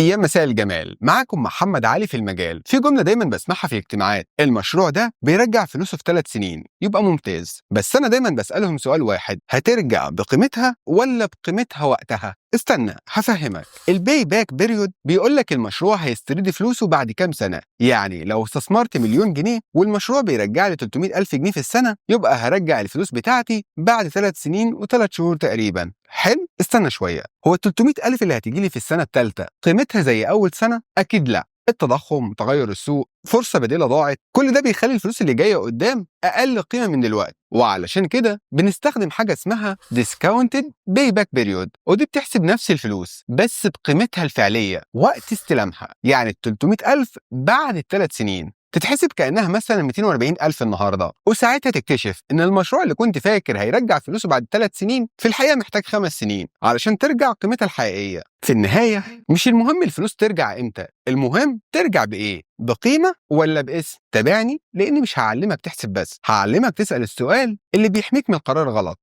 يا مساء الجمال، معاكم محمد علي في المجال. في جملة دايما بسمعها في الاجتماعات: المشروع ده بيرجع فلوسه في 3 سنين يبقى ممتاز. بس أنا دايما بسألهم سؤال واحد: هترجع بقيمتها ولا بقيمتها وقتها؟ استنى هفهمك. ال payback period بيقول لك المشروع هيسترد فلوسه بعد كام سنة. يعني لو استثمرت مليون جنيه والمشروع بيرجع لي 300 ألف جنيه في السنة، يبقى هرجع الفلوس بتاعتي بعد 3 سنين و3 شهور تقريبا. حلو، استنى شوية، هو ال 300 ألف اللي هتيجي لي في السنة الثالثة قيمتها زي أول سنة؟ أكيد لا. التضخم، تغير السوق، فرصة بديلة ضاعت، كل ده بيخلي الفلوس اللي جاية قدام أقل قيمة من دلوقتي. وعلشان كده بنستخدم حاجة اسمها discounted payback period، ودي بتحسب نفس الفلوس بس بقيمتها الفعلية وقت استلامها. يعني ال 300 ألف بعد ال3 سنين تتحسب كأنها مثلا 240 ألف النهاردة، وساعتها تكتشف إن المشروع اللي كنت فاكر هيرجع فلوسه بعد 3 سنين في الحقيقة محتاج 5 سنين علشان ترجع قيمتها الحقيقية. في النهاية مش المهم الفلوس ترجع إمتى، المهم ترجع بإيه، بقيمة ولا باسم. تابعني، لأني مش هعلمك تحسب بس، هعلمك تسأل السؤال اللي بيحميك من القرار غلط.